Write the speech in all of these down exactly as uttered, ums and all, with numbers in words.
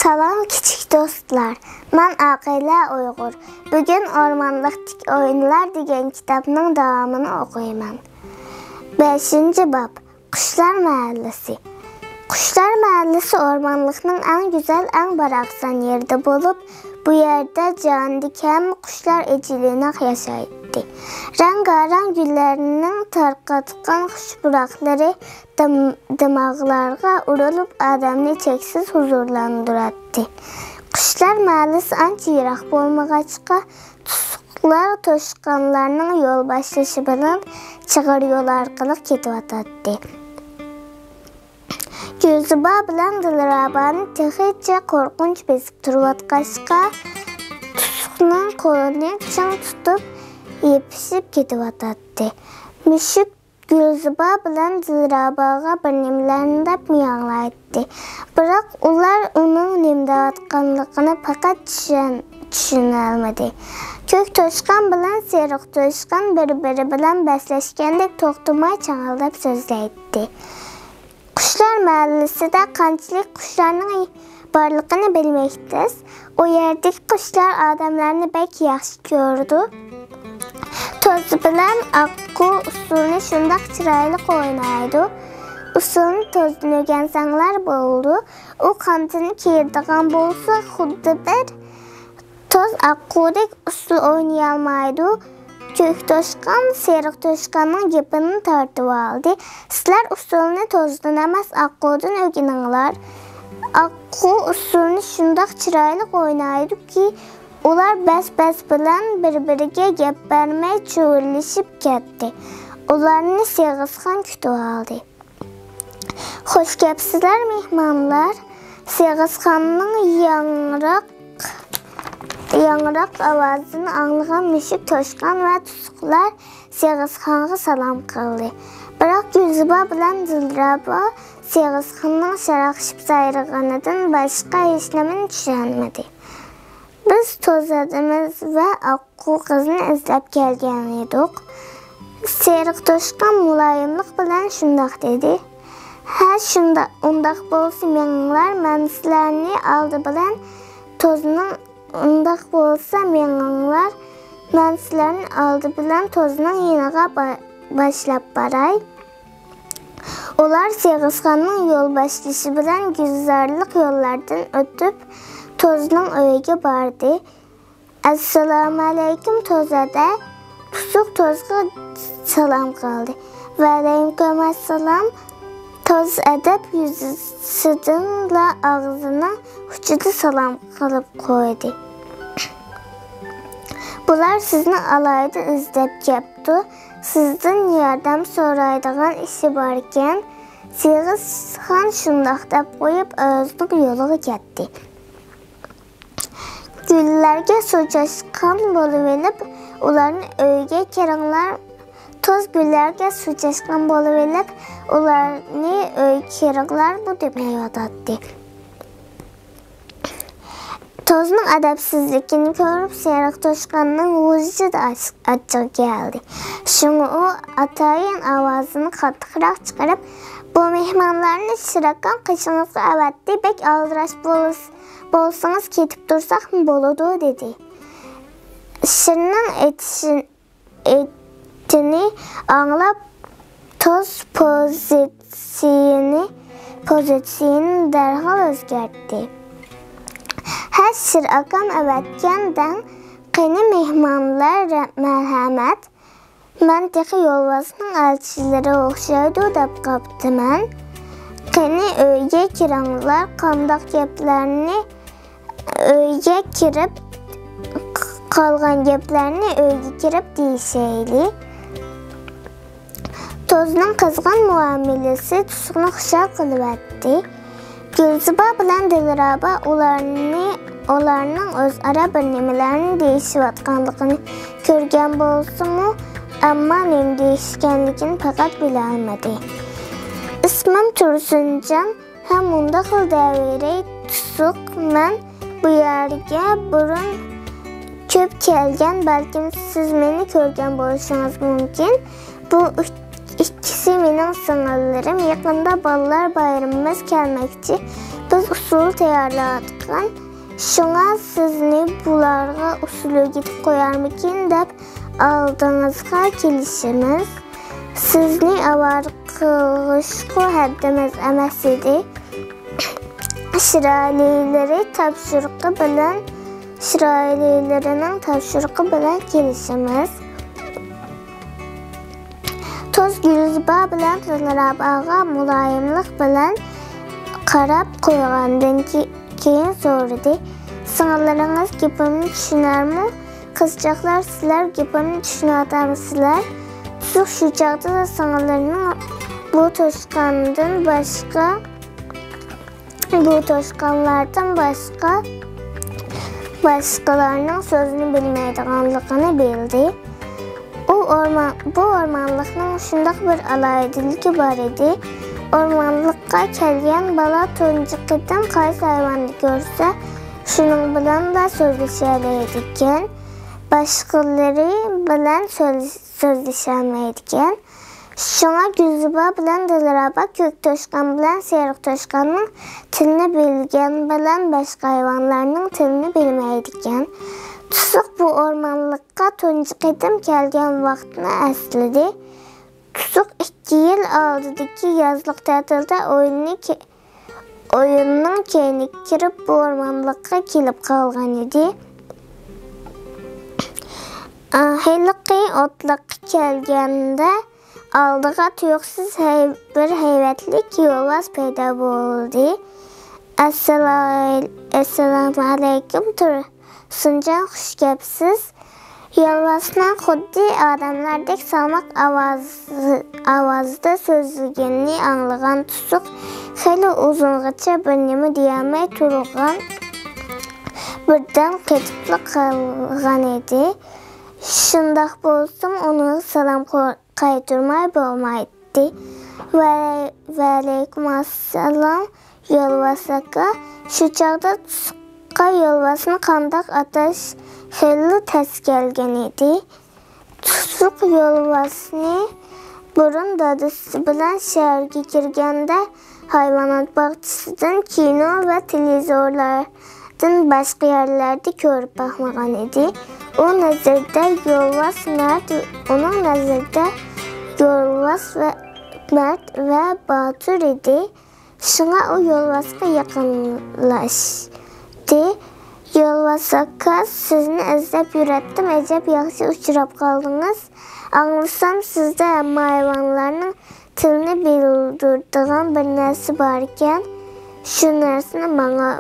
سالام، كىچىك دوستلار. مەن ئاقىلە ئۇيغۇر. بۈگۈن ئورمانلىقتىكى ئويۇنلار دېگەن كىتابنىڭ داۋامىنى ئوقۇيمەن. بەشىنچى باب، قۇشلار مەھەللىسى. قۇشلار مەھەللىسى ئورمانلىقنىڭ ئەڭ گۈزەل، ئەڭ باراقسان يېرىدە بولۇپ، بۇ يەردە جاھاندىكى ھەممە قۇشلار ئېچىلىناق ياشايتتى. رەڭگارەڭ گۈللەرنىڭ تارقاتقان خۇش پۇراقلىرى دىم-، دىماغلارغا ئۇرۇلۇپ، ئادەمنى چەكسىز ھۇزۇرلاندۇراتتى. قۇشلار مەھەللىسى ئانچە يىراق بولمىغاچقا، تۇسۇقلار توشقانلارنىڭ يول باشلىشى بىلەن چىغىر يول ئارقىلىق كېتىۋاتاتتى. گۈلزىبا بىلەن دىلرابانى تېخىچە قورقۇنچ بېسىپ تۇرۇۋاتقاچقا، تۇسۇقنىڭ قولىنى چىڭ تۇتۇپ، يېپىشىپ كېتىۋاتاتتى. مۈشۈك گۈلزىبا بىلەن دىلراباغا بىر نېمىلەرنى دەپ مىياڭلايتتى. بىراق ئۇلار ئۇنىڭ نېمە دەۋاتقانلىقىنى پەقەت چۈشەن-، چۈشىنەلمىدى. كۆك توشقان بىلەن سېرىق توشقان بىر-بىرى بىلەن بەسلەشكەندەك توختىماي چاڭىلداپ سۆزلەيتتى. قۇشلار مەھەللىسىدە قانچىلىك قۇشلارنىڭ بارلىقىنى بىلمەكتىسىز. ئۇ يەردىكى قۇشلار ئادەملەرنى بەك ياخشى كۆرىدۇ. توز بىلەن ئاققۇ ئۇسسۇلنى شۇنداق چىرايلىق ئوينايدۇ. ئۇسسۇلنى توزدىن ئۆگەنسەڭلار بولىدۇ. ئۇ قانىتىنى كېرىدىغان بولسا، خۇددى بىر توز ئاققۇدەك ئۇسسۇل ئوينىيالمايدۇ. كۆك توشقان سېرىق توشقاننىڭ گېپىنى تارتىۋالدى. سىلەر ئۇسسۇلنى توزدىن ئەمەس، ئاققۇدىن ئۆگىنىڭلار. ئاققۇ ئۇسسۇلنى شۇنداق چىرايلىق ئوينايدۇكى، ئۇلار بەس-بەس بىلەن بىر-بىرىگە گەپ بەرمەي چۇۋۇللىشىپ كەتتى. ئۇلارنى سېغىزخان كۈتۈۋالدى. «خوش كەپسىلەر، مېھمانلار!» سېغىزخاننىڭ ياڭراق، ياڭراق ئاۋازىنى ئاڭلىغان مۈشۈك توشقان ۋە تۇسۇقلار سېغىزخانغا سالام قىلدى. بىراق گۈلزىبا بىلەن دىلرابا سېغىزخاننىڭ شاراقشىپ سايرىغىنىدىن باشقا ھېچنېمىنى چۈشەنمىدى. «بىز توز ئادىمىز ۋە ئاققۇ قىزنى ئىزدەپ كەلگەن ئىدۇق.» سېرىق توشقان مۇلايىملىق بىلەن شۇنداق دېدى. «ھە، شۇنداق، ئۇنداق بولسا مېڭىڭلار، مەن سىلەرنى ئالدى بىلەن توزنىڭ، ئۇنداق بولسا مېڭىڭلار، مەن سىلەرنى ئالدى بىلەن توزنىڭ يېنىغا با-، باشلاپ باراي.» ئۇلار سېغىزخاننىڭ يول باشلىشى بىلەن گۈلزارلىق يوللاردىن ئۆتۈپ، توزنىڭ ئۆيىگە باردى. «ئەسسالامۇئەلەيكۇم، توز ئەدە!» تۇسۇق توزغا سالام قىلدى. «ۋەئەلەيكۇم ئەسسالام!» توز ئەدەپ يۈزىسىدىنلا ئاغزىنىڭ ئۇچىدا سالام قىلىپ قويدى. «بۇلار سىزنى ئالايدا ئىزدەپ كەپتۇ. سىزدىن ياردەم سورايدىغان ئىشى باركەن.» سېغىزخان شۇنداق دەپ قويۇپ، ئۆزىنىڭ يولىغا كەتتى. «گۈللەرگە سۇ چاچقان بولۇۋېلىپ، ئۇلارنى ئۆيگە كىرىڭلار.» توز گۈللەرگە سۇ چاچقان بولۇۋېلىپ، ئۇلارنى ئۆيگە كىرىڭلارمۇ دېمەيۋاتاتتى. توزنىڭ ئەدەپسىزلىكىنى كۆرۈپ، سېرىق توشقاننىڭ ۋۇجۇدى ئاچ-، ئاچچىقى كەلدى. شۇڭا ئۇ ئاتايىن ئاۋازىنى قاتتىقراق چىقىرىپ، «بۇ مېھمانلارنى شىرئاكام قېشىڭىزغا ئەۋەتتى، بەك ئالدىراش بولس-، بولسىڭىز كېتىپ تۇرساقمۇ بولىدۇ» دېدى. شىرنىڭ ئېيتىشىنى ئېيتىنى ئاڭلاپ، توز پوزىتسىيىنى، پوزىتسىيىنى دەرھال ئۆزگەرتتى. «ھە، شىرئاكام ئەۋەتكەن دەڭ، قېنى مېھمانلار، رە-، مەرھەمەت. مەن تېخى يولۋاسنىڭ ئەلچىلىرى ئوخشايدۇ دەپ قاپتىمەن. قېنى ئۆيگە كىرىڭلار، قانداق گەپلەرنى ئۆيگە كىرىپ، قالغان گەپلەرنى ئۆيگە كىرىپ دېيىشەيلى.» توزنىڭ قىزغىن مۇئامىلىسى تۇسۇقنى خۇشال قىلىۋەتتى. گۈلزىبا بىلەن دىلرابا ئۇلارنى، ئۇلارنىڭ ئۆزئارا بىر نېمىلەرنى دېيىشىۋاتقانلىقىنى كۆرگەن بولسىمۇ، ئەمما نېمە دېيىشكەنلىكىنى پەقەت بىلەلمىدى. ئىس ئىسمىم تۇرسۇنجان ھەم مۇنداق خىل دەۋېرەي، تۇسۇق، مەن بۇ يەرگە بۇرۇن كۆپ كەلگەن، بەلكىم سىز مېنى كۆرگەن بولۇشىڭىز مۇمكىن. بۇ ئىك-، ئىككىسى مېنىڭ سىڭىللىرىم. يېقىندا بالىلار بايرىمىمىز كەلمەكچى. بىز ئۇسسۇل تەييارلاۋاتقان. شۇڭا سىزنى بۇلارغا ئۇسسۇل ئۆگىتىپ قويارمىكىن دەپ ئالدىڭىزغا كېلىشىمىز. سىزنى ئاۋارە قىلغۇچقۇ ھەددىمىز ئەمەس ئىدى. ئىسرائىلىيلىرى تاپشۇرۇقى بىلەن، ئىسرائىلىيلىرىنىڭ تاپشۇرۇقى بىلەن كېلىشىمىز. تۇز گۈلزىبا بىلەن دىلراباغا مۇلايىملىق بىلەن قاراپ قويغاندىن كېيىن سورىدى، سىڭىللىرىڭىز گېپىمنى چۈشىنەرمۇ؟ قىزچاقلار، سىلەر گېپىمنى چۈشىنىۋاتامسىلەر؟ تۇسۇق شۇ چاغدا سىڭىللىرىنىڭ بۇ توشقاندىن باشقا، بۇ توشقانلاردىن باشقا، باشقىلارنىڭ سۆزىنى بىلمەيدىغانلىقىنى بىلدى. ئۇ ئورمان، بۇ ئورمانلىقنىڭ شۇنداق بىر ئالاھىدىلىكى بار ئىدى. ئورمانلىققا كەلگەن بالا تۇنجى قېتىم قايسى ھايۋاننى كۆرسە، شۇنىڭ بىلەنلا سۆزلىشەلەيدىكەن. باشقىلىرى بىلەن سۆز-، سۆزلىشەلمەيدىكەن. شۇڭا گۈلزىبا بىلەن دىلرابا كۆك توشقان بىلەن سېرىق توشقاننىڭ تىلىنى بىلگەن بىلەن باشقا ھايۋانلارنىڭ تىلىنى بىلمەيدىكەن. تۇسۇق بۇ ئورمانلىققا تۇنجى قېتىم كەلگەن ۋاقتىنى ئەسلىدى. تۇسۇق ئىككى يىل ئالدىدىكى يازلىق تەتىلدە ئويۇننى كە-، ئويۇننىڭ كەينىگە كىرىپ، بۇ ئورمانلىققا كېلىپ قالغان ئىدى. ئا، ھېلىقى ئوتلاققا كەلگەندە، ئالدىغا تۇيۇقسىز ھەي-، بىر ھەيۋەتلىك يولۋاس پەيدا بولدى. ئەسسالاي-، ئەسسالامۇئەلەيكۇم، تۇرسۇنجان، خۇش كەپسىز. يولۋاسنىڭ خۇددى ئادەملەردەك سالماق ئاۋازى، ئاۋازدا سۆزلىگىنىنى ئاڭلىغان تۇسۇق خېلى ئۇزۇنغىچە بىر نېمە دېيەلمەي تۇرغان، بىردەم قېتىپلا قالغان ئىدى. شۇنداق بولسىمۇ، ئۇنىڭغا سالام قو-، قايتۇرماي بولمايتتى. ۋە-، ۋەئەلەيكۇم ئەسسالام، يولۋاس ئاكا. شۇ چاغدا تۇسۇققا يولۋاسنى قانداق ئاتاش خېلىلا تەس كەلگەن ئىدى. تۇسۇق يولۋاسنى بۇرۇن دادىسى بىلەن شەھەرگە كىرگەندە، ھايۋانات باغچىسىدىن، كىنو ۋە تېلېۋىزورلاردىن باشقا يەرلەردە كۆرۈپ باقمىغان ئىدى. ئۇ نەزىرىدە يولۋاس مەرد، ئۇنىڭ نەزىرىدە يولۋاس ۋە مەرد ۋە باتۇر ئىدى. شۇڭا ئۇ يولۋاسقا يېقىنلاشتى. يولۋاس ئاكا، سىزنى ئىزدەپ يۈرەتتىم، ئەجەب ياخشى ئۇچراپ قالدىڭىز. ئاڭلىسام، سىزدە ھەممە ھايۋانلارنىڭ تىلىنى بىلدۈرىدىغان بىر نەرسە باركەن. شۇ نەرسىنى ماڭا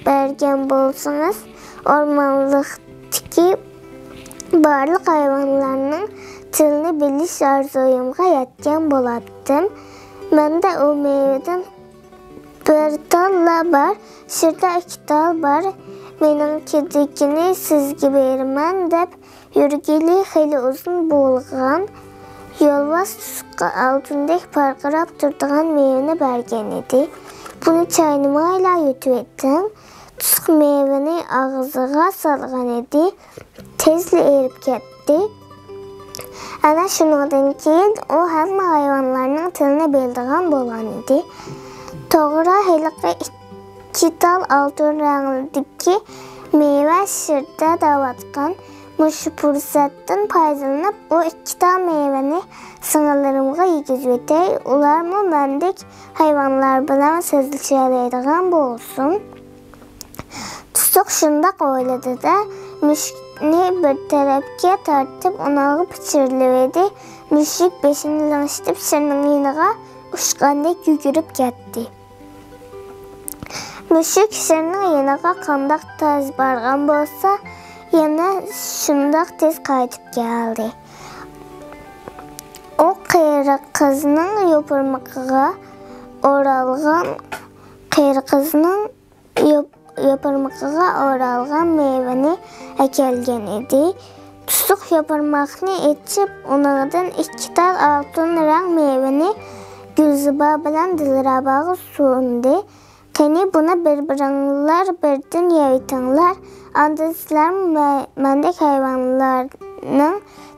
بەرگەن بولسىڭىز، ئورمانلىقتىكى بارلىق ھايۋانلارنىڭ تىلىنى بىلىش ئارزۇيۇمغا يەتكەن بولاتتىم. مەندە ئۇ مېۋىدىن بىر تاللا بار، شىردا ئىككى تال بار. مېنىڭكىدىكىنى سىزگە بېرىمەن دەپ يۈرگىلى خېلى ئۇزۇن بولغان. يولۋاس تۇسۇققا ئالتۇندەك پارقىراپ تۇرىدىغان مېۋىنى بەرگەن ئىدى. بۇنى چاينىمايلا يۇتۇۋېتىڭ. تۇسۇق مېۋىنى ئاغزىغا سالغان ئىدى. تېزلا ئېرىپ كەتتى. ئەنە شۇنىڭدىن كېيىن ئۇ ھەممە ھايۋانلارنىڭ تىلىنى بىلىدىغان بولغان ئىدى. توغرا، ھېلىقى ئىككى تال ئالتۇن رەڭدىكى مېۋە شىردا دەۋاتقان. مۇشۇ پۇرسەتتىن پايدىلىنىپ، ئۇ ئىككى تال مېۋىنى سىڭىللىرىمغا يېگۈزۈۋېتەي، ئۇلارمۇ مەندەك ھايۋانلار بىلەن سۆزلىشەلەيدىغان بولسۇن. تۇسۇق شۇنداق ئويلىدى-دە، مۈشۈكنى بىر تەرەپكە تارتىپ، ئۇنىڭغا پىچىرلىۋىدى. مۈشۈك بېشىنى لىڭشىتىپ، شىرنىڭ يېنىغا ئۇچقاندەك يۈگۈرۈپ كەتتى. مۈشۈك شىرنىڭ يېنىغا قانداق تېز بارغان بولسا، يەنە شۇنداق تېز قايتىپ كەلدى. ئۇ قېرى قىزنىڭ يوپۇرمىقىغا ئورالغان، قېرى قىزنىڭ يوپ-، يوپۇرمىقىغا ئورالغان مېۋىنى ئەكەلگەن ئىدى. تۇسۇق يوپۇرماقنى ئېچىپ، ئۇنىڭدىن ئىككى تال ئالتۇن رەڭ مېۋىنى گۈلزىبا بىلەن دىلرەباغا سۇندى. قېنى، بۇنى بىر-بىرىڭلار بىردىن يەۋېتىڭلار، ئاندىن سىلەرمۇ مە-، مەندەك ھايۋانلارنىڭ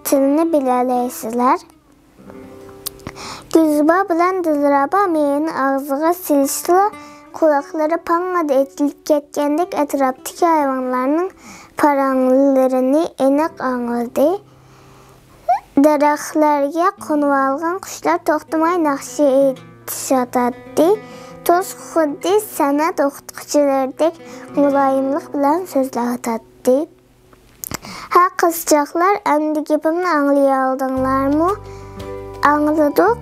تىلىنى بىلەلەيسىلەر. گۈلزىبا بىلەن دىلرەبا مېۋىنى ئاغزىغا سېلىشلا، قۇلاقلىرى پاڭڭىدە ئېتىلىپ كەتكەندەك ئەتراپتىكى ھايۋانلارنىڭ پاراڭلىرىنى ئېنىق ئاڭلىدى. دەرەخلەرگە قونۇۋالغان قۇشلار توختىماي ناخشا ئېيتىشاتاتتى. توز خۇددى سەنئەت ئوقۇتقۇچىلىرىدەك مۇلايىملىق بىلەن سۆزلەۋاتاتتى. ھە، قىزچاقلار، ئەمدى گېپىمنى ئاڭلىيالدىڭلارمۇ؟ ئاڭلىدۇق.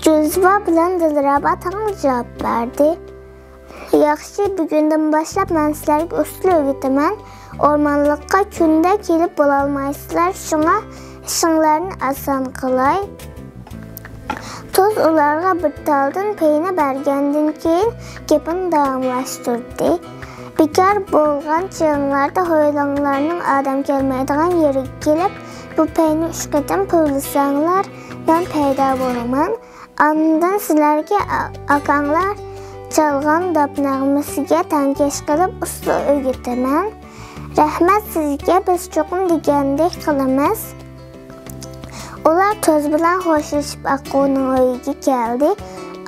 گۈلزىبا بىلەن دىلرەبا تەڭلا جاۋاب بەردى. ياخشى، بۈگۈندىن باشلاپ مەن سىلەرگە ئۇسسۇل ئۆگىتىمەن. ئورمانلىققا كۈندە كېلىپ بولالمايسىلەر، شۇڭا ئىشىڭلارنى ئاسان قىلاي. توز ئۇلارغا بىر تالدىن پەينى بەرگەندىن كېيىن گېپىنى داۋاملاشتۇردى. بىكار بولغان چېغىڭلاردا ھويلاڭلارنىڭ ئادەم كەلمەيدىغان يېرىگە كېلىپ، بۇ پەينى ئۈچ قېتىم پۇۋلىساڭلار، مەن پەيدا بولىمەن. ئاندىن سىلەرگە ئا-، ئاكاڭلار چالغان داپ نەغمىسىگە تەڭكەش قىلىپ ئۇسسۇل ئۆگىتىمەن. رەھمەت سىزگە، بىز چوقۇم دېگەندەك قىلىمىز. ئۇلار توز بىلەن خوشلىشىپ ئاققۇنىڭ ئۆيىگە كەلدى.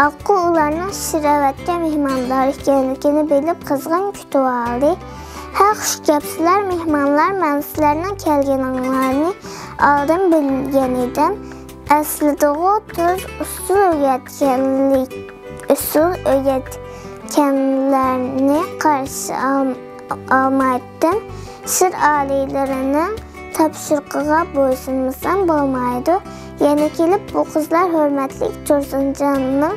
ئاققۇ ئۇلارنىڭ شىرەۋەتكە مېھماندار ئىكەنلىكىنى بىلىپ قىزغىن كۈتۈۋالدى. ھە، خۇش كەپسىلەر مېھمانلار، مەن سىلەرنىڭ كەلگىنىڭلارنى ئالدىن بىلگەن ئىدىم. ئەسلىدىغۇ توز ئۇسسۇل ئۆگەتكەنلىك، ئۇسسۇل ئۆگەتكەنلەرنى قارشى ئال-، ئالمايتتىم. سىر ئالىيلىرىنىڭ تاپشۇرۇقىغا بويسۇنمىسام بولمايدۇ. يەنە كېلىپ بۇ قىزلار ھۆرمەتلىك تۇرسۇنجاننىڭ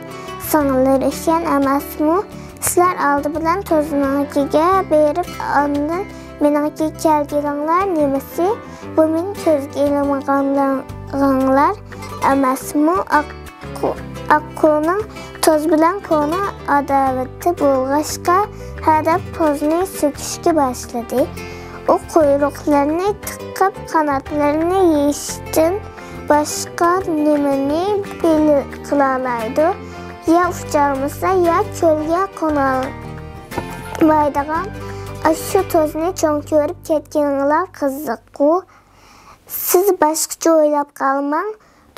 سىڭىللىرى ئىكەن ئەمەسمۇ؟ سىلەر ئالدى بىلەن توزنىڭكىگە بېرىپ، ئاندىن مېنىڭكىگە كەلگىنىڭلار نېمىسى؟ بۇ مېنىڭ كۆزگە ئىلمىغانلىرىڭلار ئەمەسمۇ؟ ئاققۇ-، ئاققۇنىڭ توز بىلەن كونا ئاداۋىتى بولغاچقا، ھەدەپ توزنى سۆكۈشكە باشلىدى. ئۇ قۇيرۇقلىرىنى تىقىپ، قاناتلىرىنى يېيىشتىن باشقا نېمىنى بىل-، قىلالايدۇ؟ يا ئۇچالمىسا، يا چۆلگە قونالمايدىغان ئاشۇ توزنى چوڭ كۆرۈپ كەتكىنىڭلار قىزىققۇ. سىز باشقىچە ئويلاپ قالماڭ.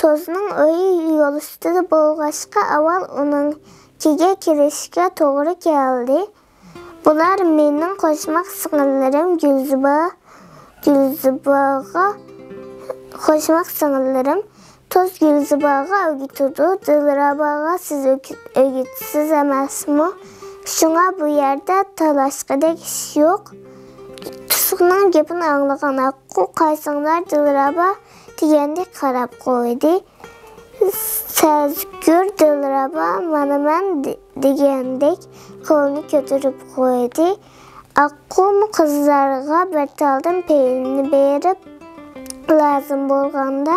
توزنىڭ ئۆيى يول ئۈستىدە بولغاچقا، ئاۋۋال ئۇنىڭكىگە كىرىشكە توغرا كەلدى. بۇلار مېنىڭ قوشماق سىڭىللىرىم گۈلزىبا، گۈلزىباغا، قوشماق سىڭىللىرىم. توز گۈلزىباغا ئۆگىتىدۇ، دىلرەباغا سىز ئۆگىت-، ئۆگىتىسىز ئەمەسمۇ؟ شۇڭا بۇ يەردە تالاشقۇدەك ئىش يوق. تۇسۇقنىڭ گېپىنى ئاڭلىغان ئاققۇ، قايسىڭلار دىلرەبا دېگەندەك قاراپ قويدى. سەزگۈر دىلرەبا، مانا مەن دې-، دېگەندەك قولىنى كۆتۈرۈپ قويدى. ئاققۇمۇ قىزلارغا بىر تالدىن پەينى بېرىپ، لازىم بولغاندا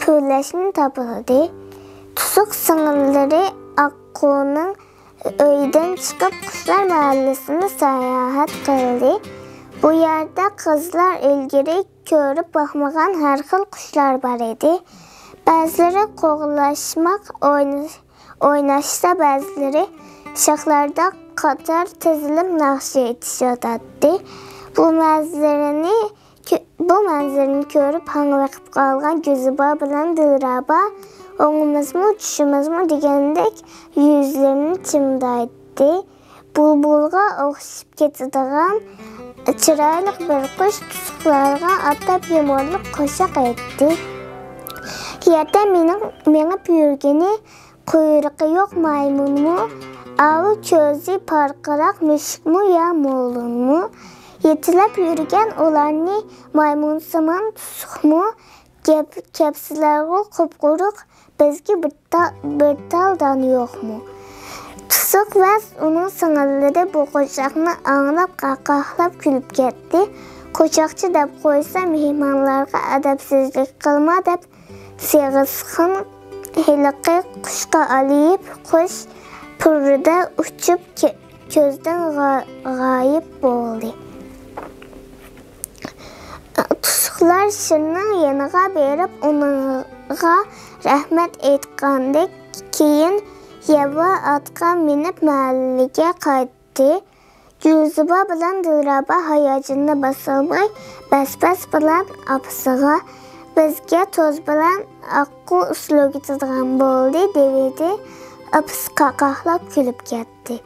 پۈۋلەشنى تاپىلىدى. تۇسۇق سىڭىللىرى ئاققۇنىڭ ئۆيىدىن چىقىپ، قۇشلار مەھەللىسىنى ساياھەت قىلدى. بۇ يەردە قىزلار ئىلگىرى كۆرۈپ باقمىغان ھەر خىل قۇشلار بار ئىدى. بەزىلىرى قوغلاشماق ئوينا-، ئويناشسا، بەزىلىرى شاخلاردا قاتار تىزىلىپ ناخشا ئېيتىشىۋاتاتتى. بۇ مەنزىرىنى كۆ-، بۇ مەنزىرىنى كۆرۈپ ھاڭۋېقىپ قالغان گۈلزىبا بىلەن دىلرەبا ئوڭىمىزمۇ، چۈشىمىزمۇ دېگەندەك يۈزلىرىنى چىمدايتتى. بۇلبۇلغا ئوخشىشىپ كېتىدىغان چىرايلىق بىر قۇش تۇسۇقلارغا ئاتاپ يۇمۇرلۇق قوشاق ئېيتتى. يەردە مېنىڭ مېڭىپ يۈرگىنى قۇيرۇقى يوق مايمۇنمۇ؟ ئاۋۇ كۆزى پارقىراق مۈشۈكمۇ يا مولۇنمۇ؟ يېتىلەپ يۈرگەن ئۇلارنى مايمۇنسىمان تۇسۇقمۇ؟ گەپ-، كەپسىلەرغۇ قۇپقۇرۇق، بىزگە بىر تا-، بىر تال دان يوقمۇ؟ تۇسۇق ۋە ئۇنىڭ سىڭىللىرى بۇ قوشاقنى ئاڭلاپ، قاقاھلاپ كۈلۈپ كەتتى. قوشاقچى دەپ قويسا، مېھمانلارغا ئەدەپسىزلىك قىلما دەپ، سېغىزخان ھېلىقى قۇشقا ئالىيىپ، قۇش پۇررىدە ئۇچۇپ كە-، كۆزدىن غا-، غايىب بولدى. تۇسۇقلار شىرنىڭ يېنىغا بېرىپ، ئۇنىڭغا رەھمەت ئېيتقاندەك، كېيىن يەۋا ئاتقا مىنىپ مەھەللىگە قايتتى. گۈلزىبا بىلەن دىلرەبا ھاياجىنىنى باسالماي، بەس-بەس بىلەن ئاپىسىغا، «بىزگە توز بىلەن ئاققۇ ئۇسسۇل ئۆگىتىدىغان بولدى» دېۋىدى. ئاپىسى قاقاقلاپ كۈلۈپ كەتتى.